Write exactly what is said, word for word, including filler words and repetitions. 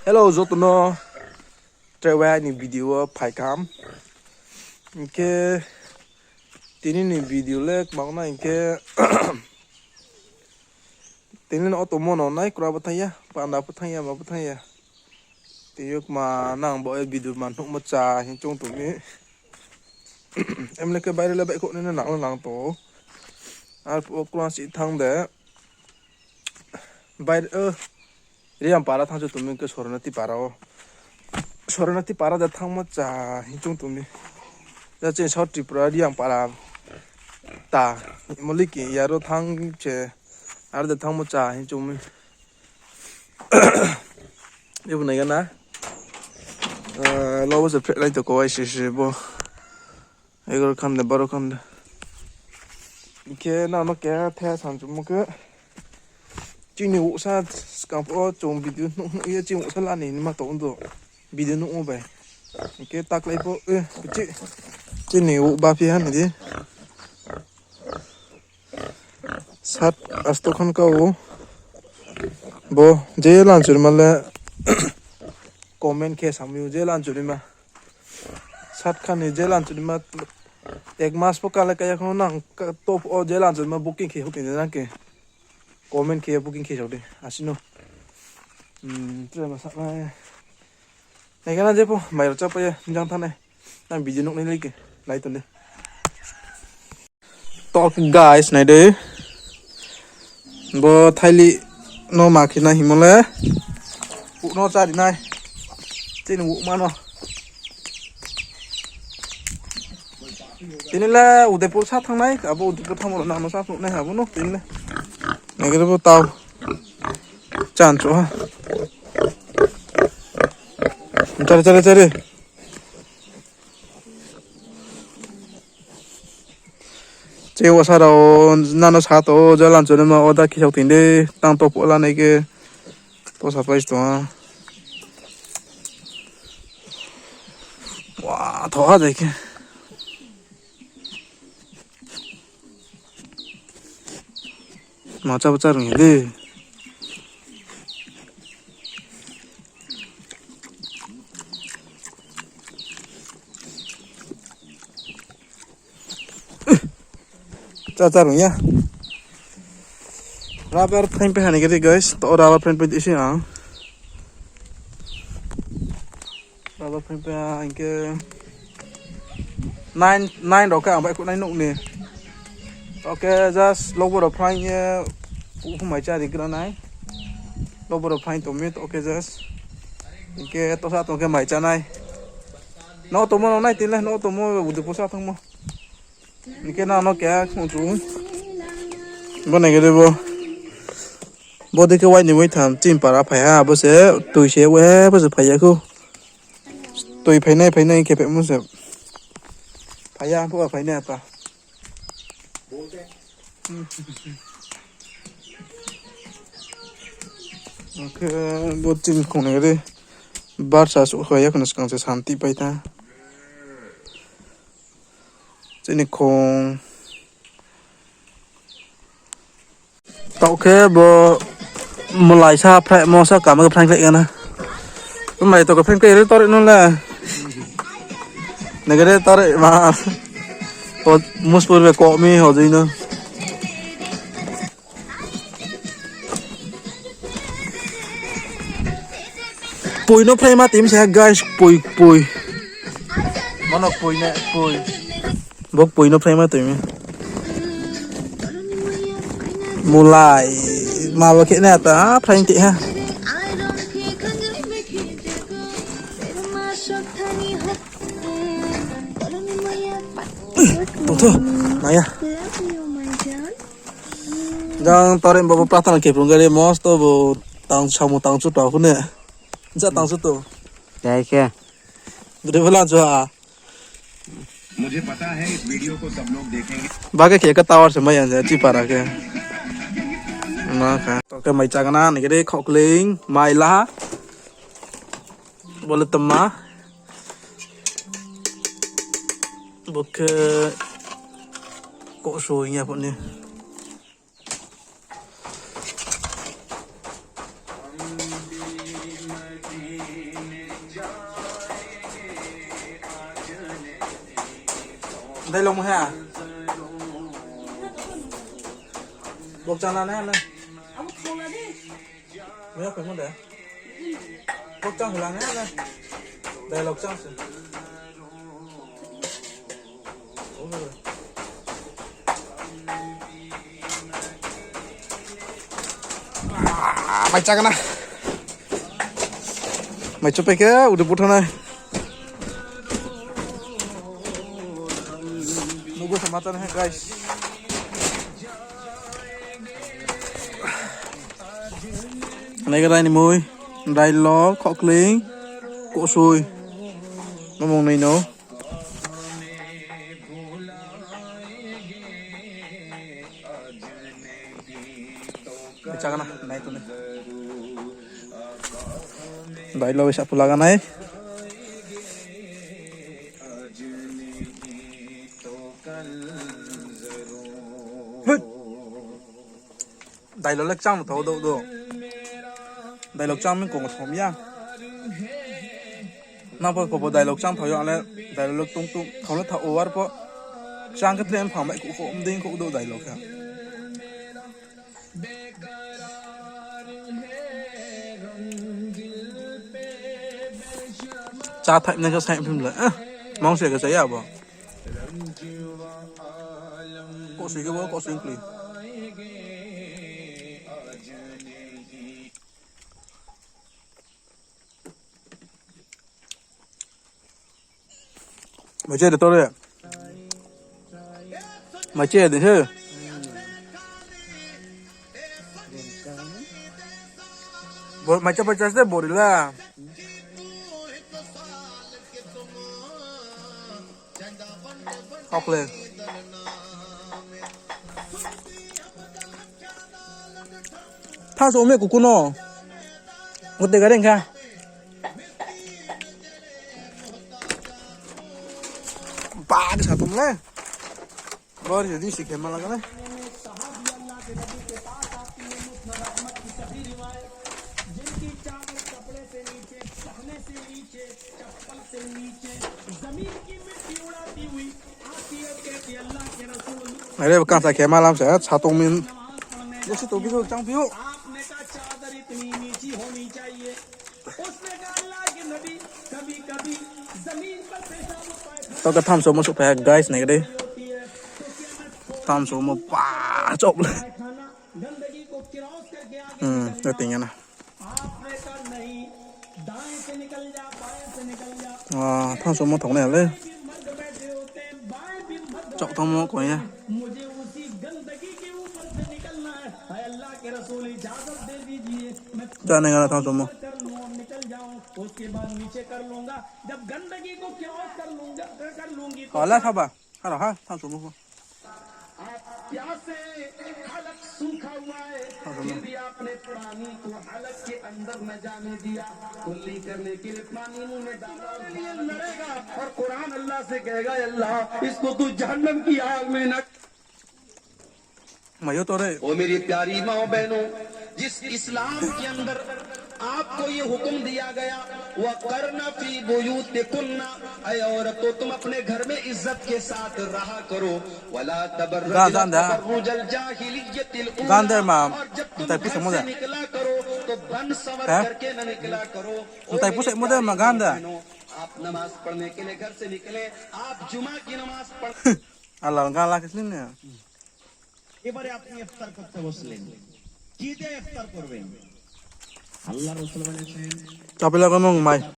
Hello, jotono trewaini video o phaikam. Hinkhe tini ni video le kwbangma hinkhe tini no auto mono nai kura bo thangya, panda bo thangya, ma bo thangya. Tiyok ma nang bo e video ma nukma cha hin chong tumi. Emne ke baire le bai khok nene nang nang to. Ar po kura si thang de. Baire, eh, Riyampara thangsu tumi ke Soronati para o. Soronati para da thangma cha hin chong tumi. Da chini South Tripura Riyampara ta. Moliki yaro thang che. Ar da thangma cha hin chong mi. Ibu nai gana. Eh, lobo se phet lai to ko ai se se bo. Egaroh khan de, baro khan de. Hinkhe nano keha the samchwngmo khe. Chini uksa swkang o chwng video nuk nuk ye chini uksa lani hinwi ma tongo do. Video nukmo bai. Hinkhe taklai po, eh, chi-, chini uk baphi hani di. Sat asto khan ka o. Bo je lanchurima le comment khe samwi je lanchurima. Sat khani je lanchurima ek mas po kale kaya khano nang ka-, top o je lanchurima booking khe hutini nang ke. Comment khe booking khe jodi asino. Hmm, tere ma saknai. Naikhe na je po, mai rok chapaiya, jang thanai. Nang video nuknai lai ke, lai toni. Tok guys, nai de. Bo thaili no ma khina himole. Ukno chari nai. Chini ukmano. Tini le Udaipur sa thangnai, abo Udaipur thangmano nangno sa phunuknai abo no tini le. Nai khe bo tao. Chan chu ha. Chari, chari, chari. Che wasa rao nano sa to, jalan chonima oda kisa tinde, tang to pola nai ke, to sa pais to ha. Wa, to ha jai ke. Macha bwcha rwngya de. Cha cha rwngya. Rubber phrang pe hani gari guys, to rubber phrang pe isi ang. Rubber phrang pe hinkhe nine, nine rok khe ang bai khwnai nukni. Okay, just lobo rok phrang ye humai cha ri gra nai. Lobo rok phrang to mit, okay, just. Hinkhe to sa to khe mai cha nai. No to mo no nai tin le, no to mo udu posa thang mo. Hinkhe no no kya khung chu. Bo nai gede bo. Bo de khe wai ni wai tham chin para phai ha, bo se tui se we, bo se phai ya khu. Twi phainai, phainai, khe phai mung se. Phaiya, phuwa phainai ata. Oke, bo tin khongnai re. Barsa su khaya khna swkang se santi paita. Chini khong. Tokhe bo mwlai sa phrai mo sa kama phrai khlai gana. Mwlai to phrai khlai tor no le. Negere tor ma. O muspur be ko mi ho jino. Pui no phrai ma tim sa guys, pui, pui. Mano pui ne, pui. Bok pui no phrai ma twi mi. Mulai ma ba khe na ta phrai ti ha. Tongtho, naya. Jang tore bobo pratana khe phung gari mosto bo tang samu tang chu ta hune. Ja tang chu to. Dai khe. Dre bela chu ha. मुझे पता है इस वीडियो को सब लोग देखेंगे। Baga khe ka tower se mai anja chi para khe. Ma kha. To khe mai chagana ni gede khokling mai la. Bole tama. Bo khe ko so nya poni. Hello, mo ha. Bok chana ne ne. Mo ya pemo de. Bok chang hula ne ne. Dai lok chang se. Ah, mai chagana. Mai chupe ke udah puthana. Nugo samatan hai, guys. Nai ga dai ni mui, dai lo, khokling, kosui. Mamung nai no. Chagana, nai tuni. Dai lo bisa pulaganai. Hut. Dailok le chang tho do do. Dailok chang min kong thom ya. Na po ko bo dailok chang tho yo ale dailok tung tung thom le tha over po. Chang ke plan phang mai ku ko um ding ko do dailok ya. Cha thai ne ka sai phim le. Mong se ka sai ya bo. Kok sui ke bo, kok sui kli. Mai che de tore. Mai che de he. Bo-, mai che pachas de borila. Okle. Thaso ome kukuno. Gote gare engkha. Ba, di satum le. Bor jadi si kema lagana. Are kasa kema lam sa, satung min. Jesi to bisu chang piu. To ka thamso mo supai guys ne dei. Thamso mo pa chop le. Hmm, tingana. Ah, thamso mo thok ne le. Chok thang mo ko ya. Jane gana thamso mo. Kala thaba. Haro ha, thamso mo. प्यासे, हलक सूखा हुआ है, फिर भी आपने पानी को हलक के अंदर न जाने दिया। कुल्ली करने के लिए पानी मुंह में डाला और लड़ेगा और कुरान अल्लाह से कहेगा, अल्लाह, इसको तू जहन्नम की आग में न। Mayo tore. ओ मेरी प्यारी माँ बहनों, जिस इस्लाम के अंदर आपको ये हुक्म दिया गया, "वकरना फी बुयूतिकुन्ना", ऐ औरतों, तुम अपने घर में इज्जत के साथ रहा करो। "वला तबर्रजना तबर्रुजल जाहिलिय्यतिल ऊला", और जब तुम घर से निकला करो, तो बन संवर करके न निकला करो। ओ मेरी प्यारी माँ बहनों, आप नमाज पढ़ने के लिए घर से निकले, आप जुमा की नमाज पढ़ এবারে আপনি ইফতার করতে বসলেন, কি দিয়ে ইফতার করবেন? আল্লাহ রসুল বলেছেন, Tapila ko mong mai.